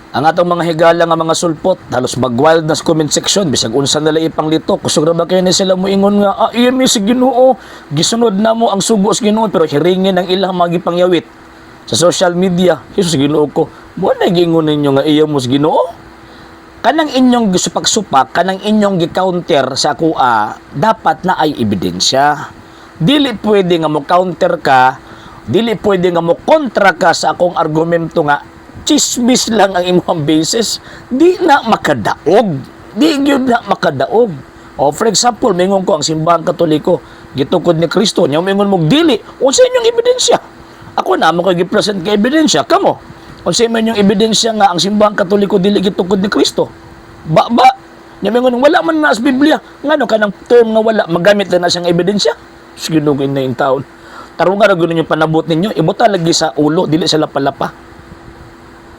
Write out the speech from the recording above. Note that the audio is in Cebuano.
Ang atong mga higala nga mga sulpot, halos mag-wild na sa comment section, bisag unsa nila ipanglito, kusog ra ba kay ni sila moingon nga, ah, iyan mi sa Ginoo, gisunod na mo ang sugo sa Ginoo, pero hiringin ang ilang mga gipangyawit sa social media. Jesus, Ginoo ko, mo na giingon ninyo nga iya mo sa Ginoo? Kanang inyong gisupak-supak, kanang inyong gi-counter sa akoa, dapat na ay ebidensya. Dili pwede nga mo counter ka, dili pwede nga mo kontra ka sa akong argumento nga chismis lang ang imong basis. Di na makadaog. Di gyud na makadaog. O for example, mingon ko ang Simbahang Katoliko gitukod ni Kristo, nya mingon mo dili, unsa inyong ebidensya? Ako na mo kay gi-present ka ebidensya, kamo. Unsa man inyong ebidensya nga ang Simbahang Katoliko dili gitukod ni Kristo? Ba ba? Nya mingon wala man na sa Biblia. Ngano kanang term nga wala magamit na na siyang ebidensya? Sige na in taon. Tarungan ra gyud ninyo panabot ninyo, ibuta lagi sa ulo, dili sa lapalapa.